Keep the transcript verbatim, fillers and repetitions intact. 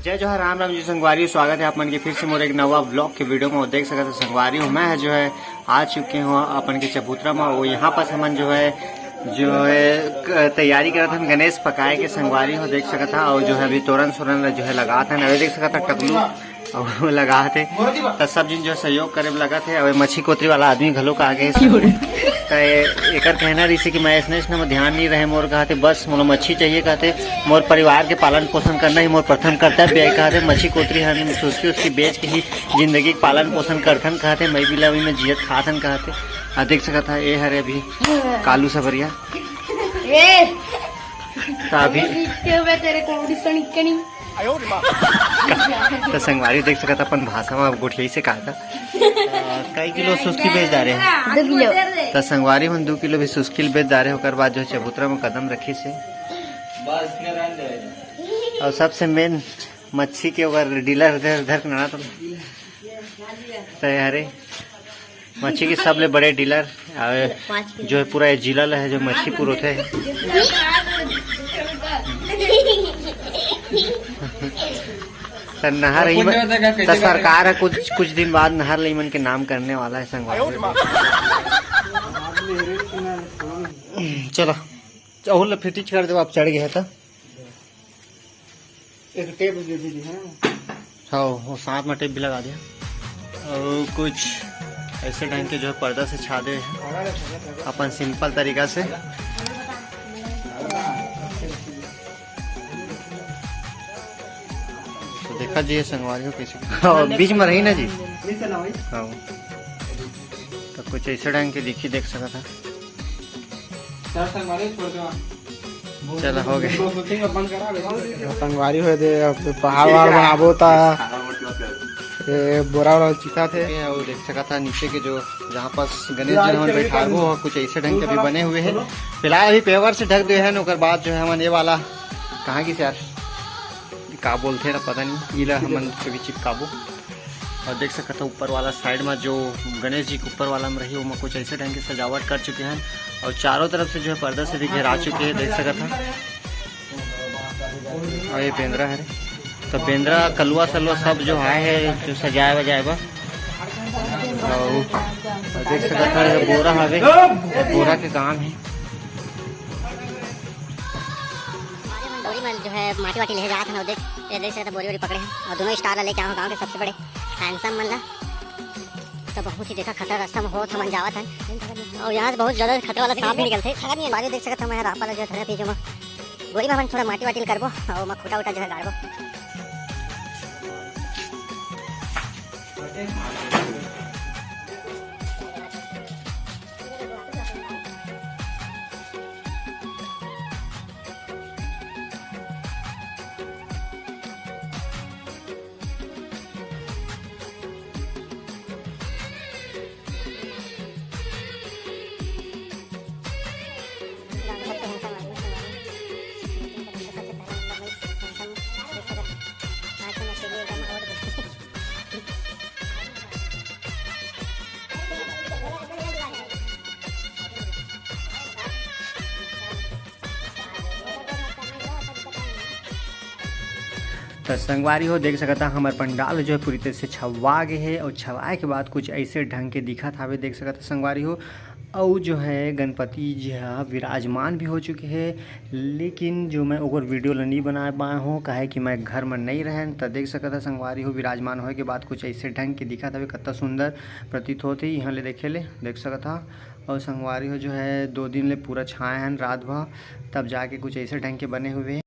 जय जोहार, राम राम जी संगवारी हो, स्वागत है आप मन के फिर से मोर एक नवा ब्लॉग के वीडियो में। और देख सकत हो संगवारी हो, मैं है जो है आ चुके हूँ अपन के चबूतरा में। और यहाँ पास हमन जो है, जो है क-, तैयारी करत हन गणेश पकाए के संगवारी हो, देख सकत हा। और जो है अभी तोरन सोरन ला जो है लगात हन, अभी देख सकत हा टकलू और लगात हे, त सब झिन जो है सहयोग करे में लगत हे। अउ ए मच्छी कोतरी वाला आदमी घलो का आगे हे। त ए-, एकर कहना रहिसे कि मैं अइसने अइसने में ध्यान नहीं रहे मोर, कहते बस मोला मच्छी चाहिए, कहते मोर परिवार के पालन पोषण करना ही मोर प्रथम कर्तव्य है, कहते मच्छी कोतरी हन सुस्की उसकी बेच के ही जिंदगी के पालन पोषण करथन, कहते मैं भी लवी में जियत खाथन, कहते। आ देख सकत हा, ए हरे अभी कालू सबरिया। ए! त अभी तेरे को उड़ी सनी कनी। त संगवारी देख सकत हा, अपन भाषा में गोठियाई से कहा था। अ, कई किलो सुस्की बेच डारे हे? दो किलो। त संगवारी मन दो किलो भी सुस्की बेच डारे हे, ओकर बाद जो है चबूतरा में कदम रखिसे। और सबसे मेन मच्छी के ओकर डीलर धर, धर के नड़ा तो। त हरे मच्छी के सबले बड़े डीलर, और जो है पूरा ये जिला ला है जो मच्छी पुरोथे। त नहर ही म-, त सरकार है कुछ, कुछ दिन बाद नहर ला इमन के नाम करने वाला है संगवारी। चलो, चहुल ला फिटिच कर दो, आप चढ़ गए हैं तो। एक टेप दे दीजिए, है ना? हाँ, वो साथ में टेप भी लगा दिया। और कुछ ऐसे ढंग के जो है पर्दा से छा दे हैं अपन सिंपल तरीका से। तो देखा जी, ये संगवारी हो कैसे, हाँ, बीच में रही ना जी। हाँ, तो कुछ ऐसे ढंग के दिखी, देख सकत हा। चला, हो गए। संगवारी हो दे, अब पहाड़ वहाड़ बनाबो ता, ये बोरा वोरा चिखा थे। ये वो देख सकत हा नीचे के जो, जहाँ पास गणेश जी हमन बैठारबो, कुछ ऐसे ढंग के भी बने हुए हैं। फिलहाल अभी पेवर से ढक दे हैं, ओकर बाद जो है हमन ये वाला, कहाँ की से यार, का बोलथे ना, पता नहीं, इला हमन कभी चिपकाबो। और देख सकत हा ऊपर वाला साइड में जो गणेश जी के ऊपर वाला में रही, ओमा कुछ ऐसे ढंग के सजावट कर चुके हैं और चारों तरफ से जो है पर्दा से भी घेरा चुके हैं, देख सकत हा। और ये बेंदरा है, तो बेंदरा कलुआ सलुआ सब जो आए हैं जो सजाए वजाए बर। और, और देख सकत हा ये बोरा हवे, बोरा के काम है। बोरी में जो है माटी वाटी ले जात हन, और देख, ये देख सकत हा बोरी वोरी पकड़े हैं और दोनों स्टार ला लेके आए हो गाँव के सबसे बड़े हैंडसम मन ला। तो बहुत ही देखा खतरा रास्ता में होत हमन जावत हन, और यहाँ से बहुत ज्यादा खतरा वाला सांप भी निकलथे। बाजू देख सकत हा मैं रापा ला जो है धरे पीछे में बोरी में हमन थोड़ा माटी वाटी करबो और मैं खूटा उटा जो है गाड़बो। त संगवारी हो, देख सकत हा, हमर पंडाल जो है पूरी तरह से छवा गे हे, और छवाए के बाद कुछ ऐसे ढंग के दिखत हावे, देख सकत हा संगवारी हो। अउ जो है गणपति जी हा विराजमान भी हो चुके हे, लेकिन जो मैं ओकर वीडियो ला नहीं बना पाए हूँ, काहे कि मैं घर में नहीं रहें। त देख सकत हा संगवारी हो, विराजमान होए के बाद कुछ ऐसे ढंग के दिखत हवे, कत्ता सुंदर प्रतीत होत हे। यहाँ ले देखे ले देख सकत हा। और संगवारी हो, जो है दो दिन ले पूरा छाए हन रात भर, तब जाके कुछ ऐसे ढंग के बने हुए हैं।